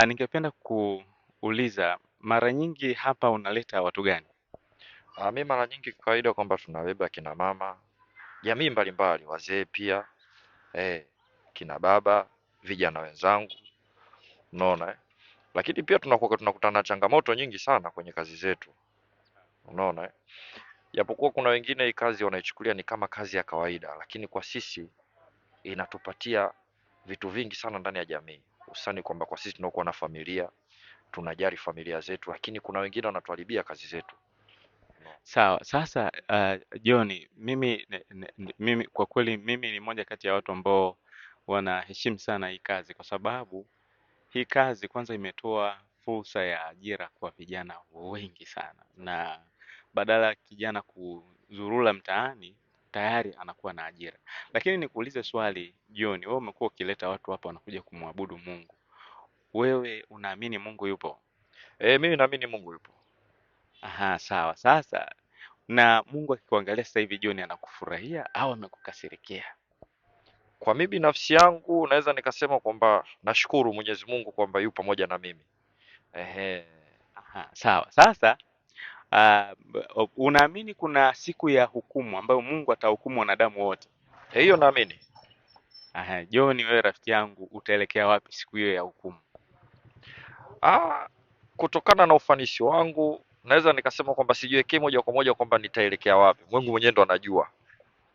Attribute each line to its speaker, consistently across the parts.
Speaker 1: Ningependa kuuliza mara nyingi hapa unaleta watu gani?
Speaker 2: Mi mara nyingi kawaida kwamba tunabeba kina mama, jamii mbalimbali, wazee pia, kina baba, vijana wenzangu, unaona eh? Lakini pia tunakuwa tunakutana na changamoto nyingi sana kwenye kazi zetu, unaona eh? Japokuwa kuna wengine hii kazi wanaichukulia ni kama kazi ya kawaida, lakini kwa sisi inatupatia vitu vingi sana ndani ya jamii, hususani kwamba kwa sisi tunaokuwa na familia tunajali familia zetu, lakini kuna wengine wanatuharibia kazi zetu.
Speaker 1: Sawa, sasa John, mimi kwa kweli mimi ni mmoja kati ya watu ambao wanaheshimu sana hii kazi kwa sababu hii kazi kwanza imetoa fursa ya ajira kwa vijana wengi sana, na badala ya kijana kuzurura mtaani tayari anakuwa na ajira. Lakini nikuulize swali John, wewe umekuwa ukileta watu hapa wanakuja kumwabudu Mungu. Wewe unaamini Mungu yupo?
Speaker 2: Mimi naamini Mungu yupo.
Speaker 1: Aha, sawa. Sasa na Mungu akikuangalia sasa hivi John, anakufurahia au amekukasirikia?
Speaker 2: Kwa mimi binafsi yangu naweza nikasema kwamba nashukuru Mwenyezi Mungu kwamba yu pamoja na mimi. Ehe.
Speaker 1: Aha, sawa. Sasa unaamini kuna siku ya hukumu ambayo Mungu atahukumu wanadamu wote?
Speaker 2: Hiyo naamini.
Speaker 1: Aha, John, wewe rafiki yangu utaelekea wapi siku hiyo ya hukumu?
Speaker 2: Ah, kutokana na ufanisi wangu naweza nikasema kwamba sijiwekei moja kwa moja kwamba nitaelekea wapi. Mungu mwenyewe ndo anajua.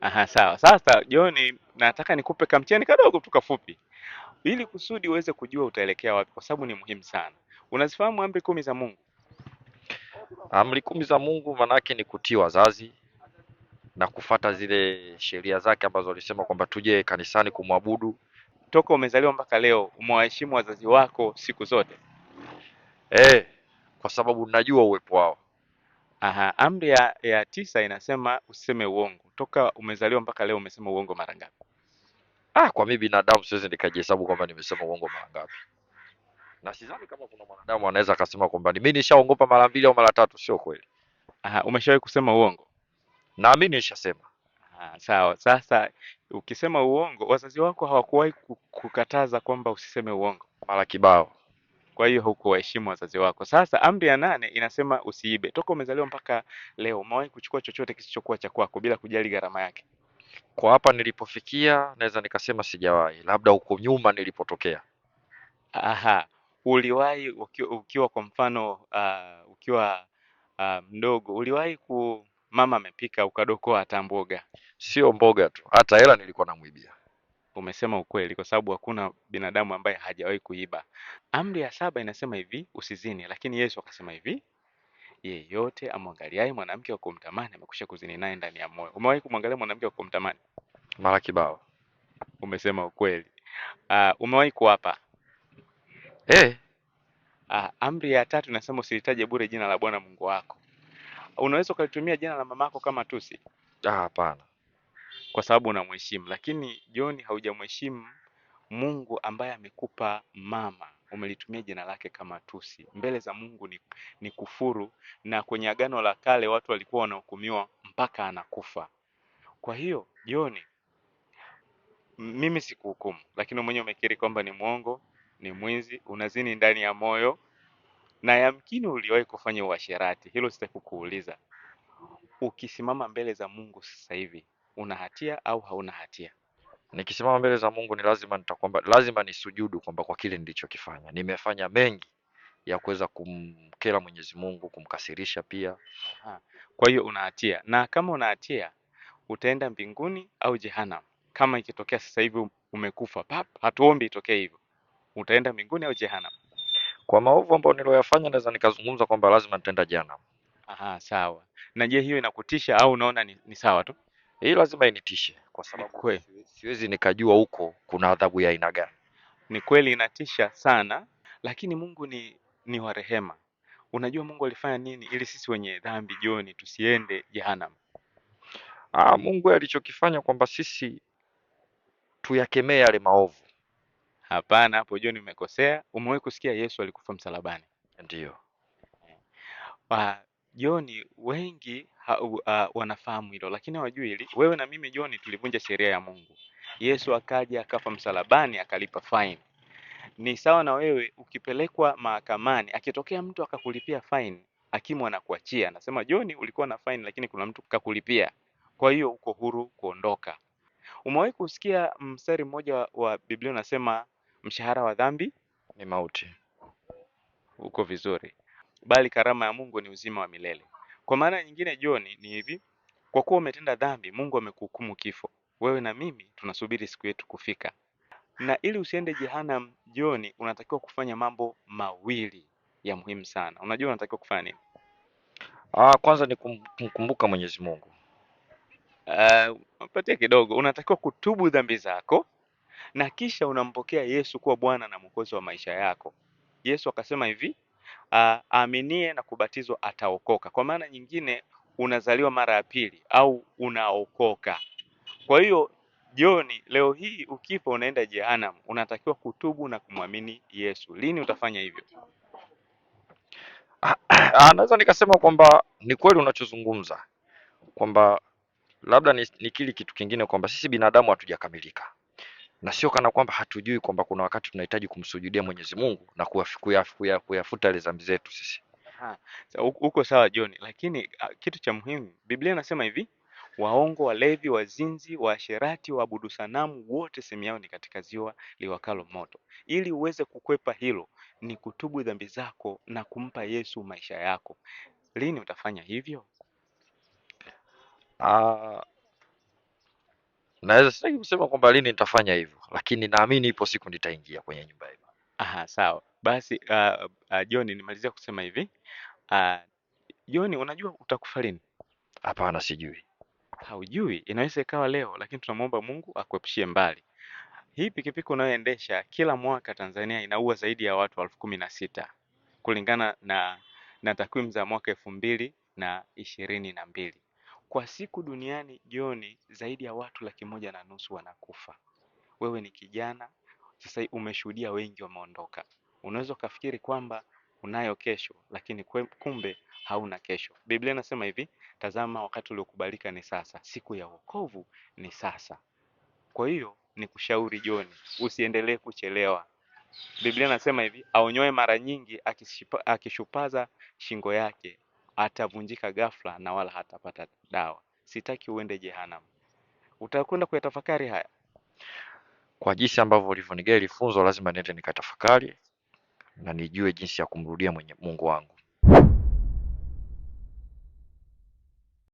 Speaker 1: Aha, sawa. Sasa John, nataka nikupe kamtihani kadogo tu kafupi ili kusudi uweze kujua utaelekea wapi, kwa sababu ni muhimu sana. Unazifahamu amri 10 za Mungu?
Speaker 2: Amri 10 za Mungu maanake ni kutii wazazi na kufata zile sheria zake ambazo alisema kwamba tuje kanisani kumwabudu.
Speaker 1: Toka umezaliwa mpaka leo umewaheshimu wazazi wako siku zote?
Speaker 2: Kwa sababu najua uwepo wao.
Speaker 1: Aha, amri ya 9 inasema usiseme uongo. Toka umezaliwa mpaka leo umesema uongo mara ngapi?
Speaker 2: Kwa mimi binadamu siwezi nikajihesabu kwamba nimesema uongo mara ngapi. Na sidhani kama kuna mwanadamu anaweza akasema kwamba mimi nishaongopa mara 2 au mara 3, sio kweli.
Speaker 1: Aha, umeshawahi kusema uongo?
Speaker 2: Naamini nishasema.
Speaker 1: Aha, sawa. Sasa ukisema uongo, wazazi wako hawakuwahi kukataza kwamba usiseme uongo?
Speaker 2: Mara kibao.
Speaker 1: Kwa hiyo hukuwaheshimu wazazi wako. Sasa amri ya 8 inasema usiibe. Toka umezaliwa mpaka leo umewahi kuchukua chochote kisichokuwa cha kwako bila kujali gharama yake?
Speaker 2: Kwa hapa nilipofikia naweza nikasema sijawahi, labda huko nyuma nilipotokea.
Speaker 1: Aha, uliwahi ukiwa kwa mfano ukiwa mdogo, uliwahi ku mama amepika ukadokoa hata mboga?
Speaker 2: Sio mboga tu, hata hela nilikuwa namuibia.
Speaker 1: Umesema ukweli kwa sababu hakuna binadamu ambaye hajawahi kuiba. Amri ya 7 inasema hivi, usizini, lakini Yesu akasema hivi, yeyote amwangaliaye mwanamke wa kumtamani amekwisha kuzini naye ndani ya moyo. Umewahi kumwangalia mwanamke wa kumtamani?
Speaker 2: Mara kibao.
Speaker 1: Umesema ukweli. Umewahi kuapa? Amri ya 3 inasema usilitaje bure jina la Bwana Mungu wako. Unaweza ukalitumia jina la mamako kama tusi?
Speaker 2: Hapana.
Speaker 1: Kwa sababu unamheshimu. Lakini John, haujamheshimu Mungu ambaye amekupa mama. Umelitumia jina lake kama tusi. Mbele za Mungu ni kufuru, na kwenye Agano la Kale watu walikuwa wanahukumiwa mpaka anakufa. Kwa hiyo John, mimi sikuhukumu, lakini mwenyewe umekiri kwamba ni mwongo, ni mwizi, unazini ndani ya moyo, na yamkini uliwahi kufanya uasherati. Hilo sitaki kukuuliza. Ukisimama mbele za Mungu sasa hivi, una hatia au hauna hatia?
Speaker 2: Nikisimama mbele za Mungu ni lazima nitakwamba, lazima nisujudu kwamba kwa kile nilichokifanya. Nimefanya mengi ya kuweza kumkera Mwenyezi Mungu, kumkasirisha pia.
Speaker 1: Aha. Kwa hiyo una hatia. Na kama una hatia, utaenda mbinguni au jehanamu? Kama ikitokea sasa hivi umekufa, pap, hatuombi itokee hivyo. Utaenda mbinguni au jehanamu?
Speaker 2: Kwa maovu ambayo niliyoyafanya naweza nikazungumza kwamba lazima nitaenda jehanamu.
Speaker 1: Aha, sawa. Na je, hiyo inakutisha au unaona ni sawa tu?
Speaker 2: Hii lazima initishe kwa sababu siwezi nikajua huko kuna adhabu ya aina gani.
Speaker 1: Ni kweli inatisha sana, lakini Mungu ni wa rehema. Unajua Mungu alifanya nini ili sisi wenye dhambi John tusiende jehanamu?
Speaker 2: Mungu alichokifanya kwamba sisi Tuyakemee yale maovu.
Speaker 1: Hapana, hapo John umekosea. Umewahi kusikia Yesu alikufa msalabani?
Speaker 2: Ndiyo.
Speaker 1: Ah, John, wengi wanafahamu hilo, lakini hawajui hili. Wewe na mimi John tulivunja sheria ya Mungu. Yesu akaja akafa msalabani akalipa fine. Ni sawa na wewe ukipelekwa mahakamani, akitokea mtu akakulipia fine, hakimu anakuachia, anasema John, ulikuwa na fine, lakini kuna mtu kakulipia, kwa hiyo uko huru kuondoka. Umewahi kusikia mstari mmoja wa Biblia unasema mshahara wa dhambi
Speaker 2: Ni mauti.
Speaker 1: Uko vizuri, bali karama ya Mungu ni uzima wa milele. Kwa maana nyingine John, ni hivi, kwa kuwa umetenda dhambi, Mungu amekuhukumu kifo. Wewe na mimi tunasubiri siku yetu kufika, na ili usiende jehanamu John, unatakiwa kufanya mambo mawili ya muhimu sana. Unajua unatakiwa kufanya nini?
Speaker 2: Kwanza ni kumkumbuka Mwenyezi Mungu.
Speaker 1: Patia kidogo. Unatakiwa kutubu dhambi zako na kisha unampokea Yesu kuwa Bwana na Mwokozi wa maisha yako. Yesu akasema hivi, aaminie na kubatizwa ataokoka. Kwa maana nyingine unazaliwa mara ya pili au unaokoka. Kwa hiyo John, leo hii ukifa unaenda jehanamu, unatakiwa kutubu na kumwamini Yesu. Lini utafanya hivyo?
Speaker 2: Naweza nikasema kwamba ni kweli unachozungumza kwamba labda nikiri kitu kingine kwamba sisi binadamu hatujakamilika na sio kana kwamba hatujui kwamba kuna wakati tunahitaji kumsujudia Mwenyezi Mungu na kuyafuta ile dhambi zetu sisi.
Speaker 1: Aha. Uko sawa John, lakini kitu cha muhimu Biblia inasema hivi, waongo, walevi, wazinzi, waasherati, waabudu sanamu, wote sehemu yao ni katika ziwa liwakalo moto. Ili uweze kukwepa hilo ni kutubu dhambi zako na kumpa Yesu maisha yako. Lini utafanya hivyo?
Speaker 2: Ah, naweza sitaki kusema kwamba lini nitafanya hivyo, lakini naamini ipo siku nitaingia kwenye nyumba hiyo.
Speaker 1: Aha, sawa. Basi John, nimalizia kusema hivi. John, unajua utakufa lini?
Speaker 2: Hapana, sijui.
Speaker 1: Haujui, inaweza ikawa leo, lakini tunamwomba Mungu akuepushie mbali. Hii pikipiki unayoendesha kila mwaka Tanzania inaua zaidi ya watu 16,000 kulingana na takwimu za mwaka 2022. Kwa siku duniani John, zaidi ya watu 150,000 wanakufa. Wewe ni kijana, sasa umeshuhudia wengi wameondoka. Unaweza ukafikiri kwamba unayo kesho, lakini kumbe hauna kesho. Biblia inasema hivi, tazama wakati uliokubalika ni sasa, siku ya wokovu ni sasa. Kwa hiyo nikushauri John, usiendelee kuchelewa. Biblia inasema hivi, aonyoe mara nyingi akishupaza shingo yake atavunjika ghafla na wala hatapata dawa. Sitaki uende jehanamu. Utakwenda kuyatafakari haya.
Speaker 2: Kwa jinsi ambavyo ulivyonigea hili funzo, lazima niende nikatafakari na nijue jinsi ya kumrudia mwenye Mungu wangu.